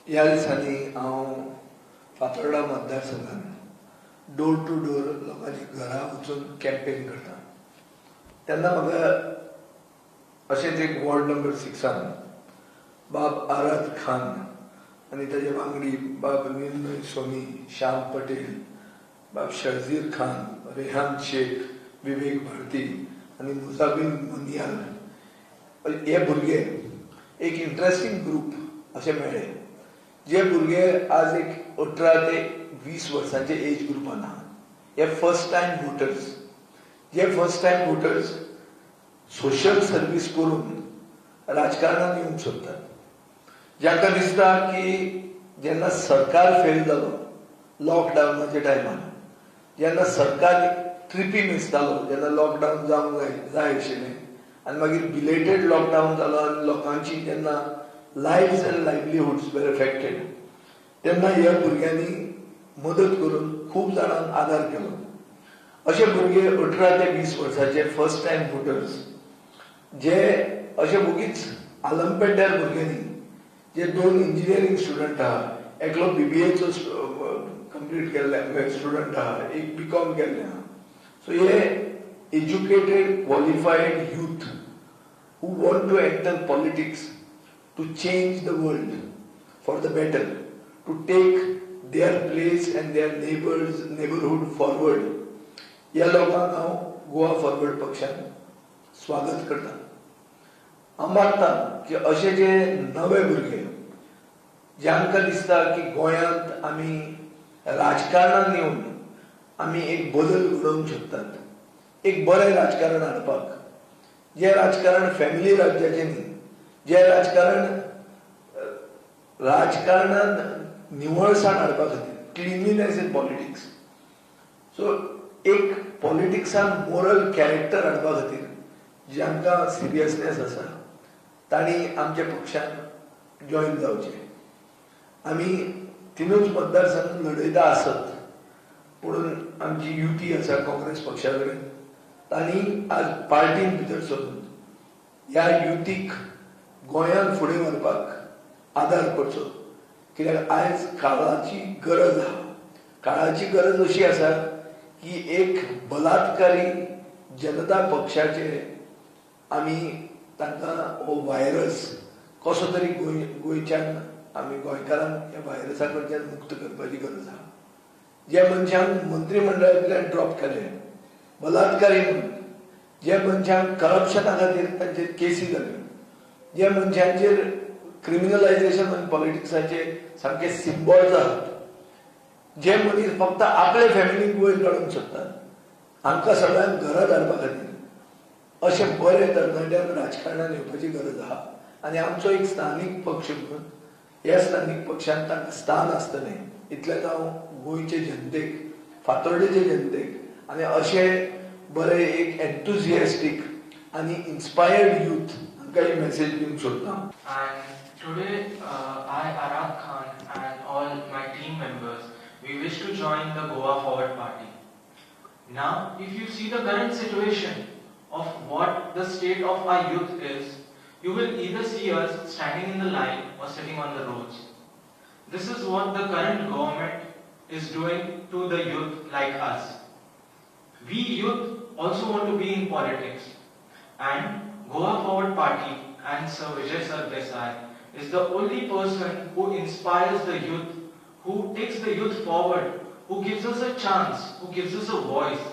ह्या दिसांनी हांव फातोर्डा मतदारसंघात डोर टू डोर लोकांच्या घरा वचून कॅम्पेन करता. तेन्ना म्हाका अशेंच एक वॉर्ड नंबर 6 बाब आराद खान आनी ताजे वांगडी बाब निर्णय सोनी, श्याम पटेल, बाब शर्जीर खान, रेहान शेख, विवेक भारती आनी मुजाबीन मनियाल हे भुरगे एक इंट्रस्टींग ग्रूप अशें मेळ्ळे, जे भुरगे आज एक 18 ते 20 वर्सांचे एज ग्रुपान आहा. हे फर्स्ट टायम वोटर्स, जे first time voters social service करून राजकारणात येवंक सोदतात, जांकां दिसता की जेन्ना सरकार फेल जालो लॉकडावनाच्या टायमार, जेन्ना सरकार ट्रिपी मेजतालो, जेन्ना लॉकडावन जावंक जाय आशिल्लें आनी मागीर बिलेटेड लॉकडावन जालो आनी लोकांची जेन्ना lives and livelihoods were affected, तेन्ना ह्या भुरग्यांनी मदत करून खूब जाणांक आदार केलो. अशे भुरगे 18 ते 20 वर्साचे फर्स्ट टायम वोटर्स, जे अशे वोगीच आलमपेड्ड्यार भुरगे न्ही, जे 2 इंजिनियरींग स्टुडंट आहा, एकलो बीबीएचो कंप्लीट केल्ले स्टुडंट आहा, एक बीकॉम केल्ले आहा. सो हे educated qualified youth who want to enter politics to change the world for the better, to take their place and their neighborhood forward, ह्या लोकांक हांव गोवा फॉरवर्ड पक्षान स्वागत करता. हांव मानता की अशे जे नवे भुरगे जांकां दिसता की गोंयांत आमी राजकारणान येवन आमी एक बदल घडोवंक शकतात, एक बरें राजकारण हाडपाक, जें राजकारण फॅमिली राज्याचें न्ही, जें राजकारण राजकारणान निवळसाण हाडपा खातीर, क्लिनलीनेस इन पॉलिटिक्स, सो एक पॉलिटिक्सान मोरल कॅरेक्टर हाडपा खातीर जांकां सिरियसनेस आसा तांणी आमच्या पक्षान जॉयन जावचें. आमी 3 मतदारसंघ लढयता आसत, पूण आमची युती आसा काँग्रेस पक्षा कडेन, तांणी आज पार्टीन भितर सरून ह्या युतीक गोंयांत फुडें व्हरपाक आदार करचो, कित्याक आयज काळाची गरज आहा. काळाची गरज अशी आसा की एक बलात्कारी जनता पक्षाचे आमी तांकां हो व्हायरस कसो तरी गोंयच्यान आमी गोंयकारांक ह्या व्हायरसा कडच्यान मुक्त करपाची गरज आहा. जे मनशांक मंत्रीमंडळांतल्यान ड्रॉप केले बलात्कारी म्हणून, जे मनशांक करप्शना खातीर तांचेर केसी जाल्यो, जे मनशांचेर क्रिमिनलायझेशन आनी पॉलिटिक्साचे सामके सिम्बॉल्स आहात, जे मनीस फक्त आपले फॅमिलीक वयर काडूंक सोदतात, हांकां सगळ्यांक घरा धाडपा खातीर अशे बरे तरणाट्यान राजकारणान येवपाची गरज आहा. आनी आमचो एक स्थानीक पक्ष म्हणून ह्या स्थानीक पक्षान तांकां स्थान आसतलें इतलेंच हांव गोंयचे जनतेक, फातोर्डेचे जनतेक आनी अशे बरे एक एन्थुजियास्टीक आनी इन्स्पायर्ड यूथ हांकां ही मॅसेज दिवंक सोदता. And today, I, Arad Khan, and all my team members, we wish to join the Goa Forward Party. Now, if you see the current situation of what the state of our youth is, you will either see us standing in the line or sitting on the roads. This is what the current government is doing to the youth like us. We youth also want to be in politics, and Goa Forward Party and Sir Vijay Sardesai is the only person who inspires the youth, who takes the youth forward, who gives us a chance, who gives us a voice,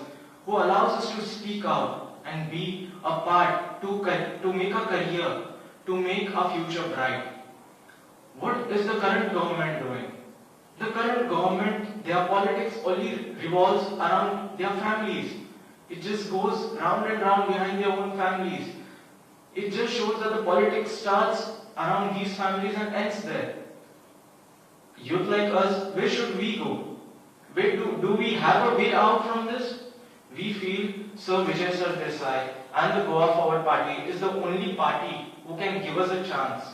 who allows us to speak out and be a part to make a career, to make our future bright. What is the current government doing? The current government, their politics only revolves around their families. It just goes round and round behind their own families. It just shows that the politics starts around these families and ends there. Youth like us, where should we go? Where do we have a way out from this? We feel Sir Vijay Sardesai and the Goa Forward Party is the only party who can give us a chance.